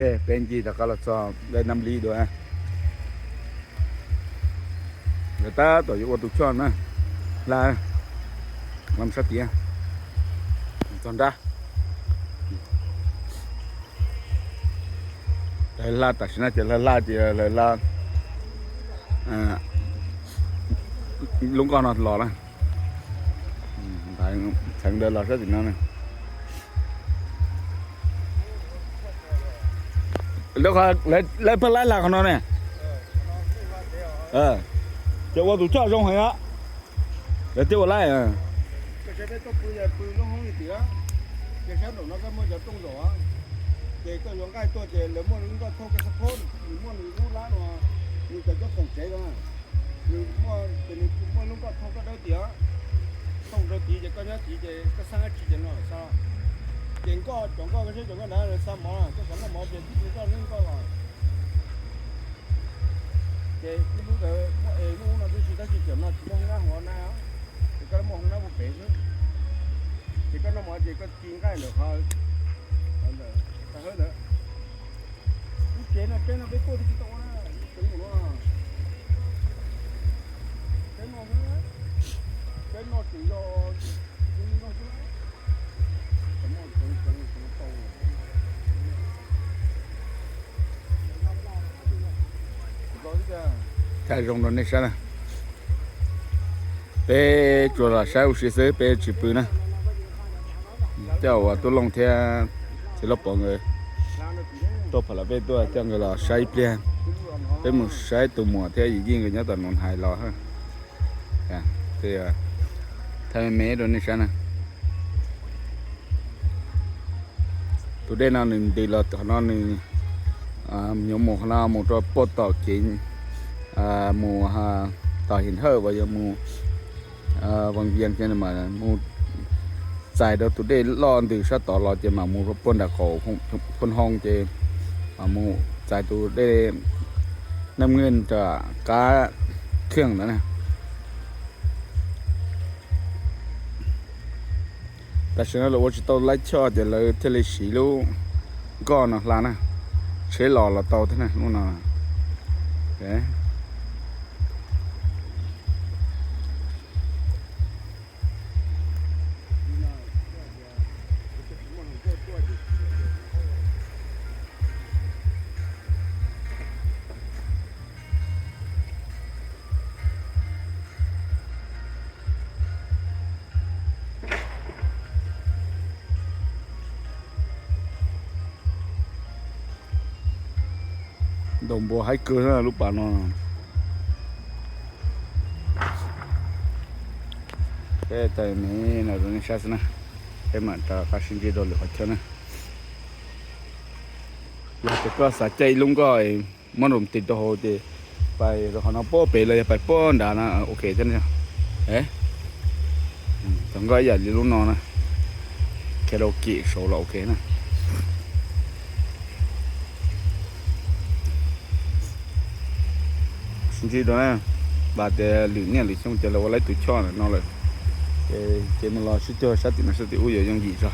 Peb ncig rov qab los txog Nab Li dua. Lawv tab tom yuav ua tus choj na. Hla, sab tias txog nrab. Lawv hla tam sim no ces lawv hla ces lawv hla lub nkoj no los na. Txheev ntawd los sab tim no na. Lawv pheej laib hla qhov no ne. Ces ua tus choj zoo heev os. Lawv twb ua laib. Ces sab nraum no koj muaj cov rooj zaum, ces koj yuav nqaij tuaj ces lawv muaj lub nkoj thauj koj xab phob, nws muaj nws lub lab no, nws cov cov khoom tsev no. Nws muaj, ces nws muaj lub nkoj thauj koj dawb tiag, thauj rau tid ces koj nyob tid ces koj xab dab tsi ces no xab. Ces nkoj, cov nkoj koj saib cov nkoj nrad lawv xa mov, koj xav noj mov ces tib tug nkoj neb nkoj los. Ces ib hnub ntawd muaj es lub no tib si tab sis cov no tsis muaj hoob nab hauv na, ces koj muaj hoob nab puag pem xwb. Ces koj noj mov ces koj ci nqaij ntawm qhov, qhov ntawd, qhov hawb ntawd. Lub tsev no, tsev no peb tuaj twb tsis tau ua na, tsev no, tsev no, tsev no tseem yog, thaij zoo rau nej saib na. Peb tsuas los saib ua si xwb, peb tsis pw na. Coj uas Tub Looj thiab Txiv Lauj Pov nkawd tuaj pham las peb tuaj coj nkawd los saib ib pliag. Peb mus saib tus muam thiab yim yij nkawd nyob tom Noov Hais los. Thaij me me rau nej saib na. Tus dej no nws nti los qhov no nws yuav mus qhov no mus rau puag tom kev mus tom Him Hawj uas yuav mus Vaj Vias kiag mas mus txais rau tus dej loj ntws sab tod los ces mam mus puag nram qaum Phoo Hoo ces mam mus txais tus dej Neej Nqeej rau qab Khiaj ntawd na. Tam sim no lawv ua tsis tau laib choj ces lawv thiaj li siv lub nkoj no hla na. Tsheb los los tau thiab na lub no. Ntaus npua haib kawg lub pas no. Peb thaij me no rau nej saib xwb na, peb mam rov qab sib ntsib rau lwm qhov chaw na. Yog tias koj xav caij ib lub nkoj muab nroo tis rau hauv ces pais rau qhov no puag pem los yog pais puag nrad no ok thiab. Cov nkoj ib yam li lub no na, karaoke saud los ok na. Sib ntsib rau na, vam tias lwm niaj lwm xyoo ces lawv ua laib tus choj ntawm no lawm. Ces mus los sib cuag sab tim no sab tim ub yuav yooj yim zog.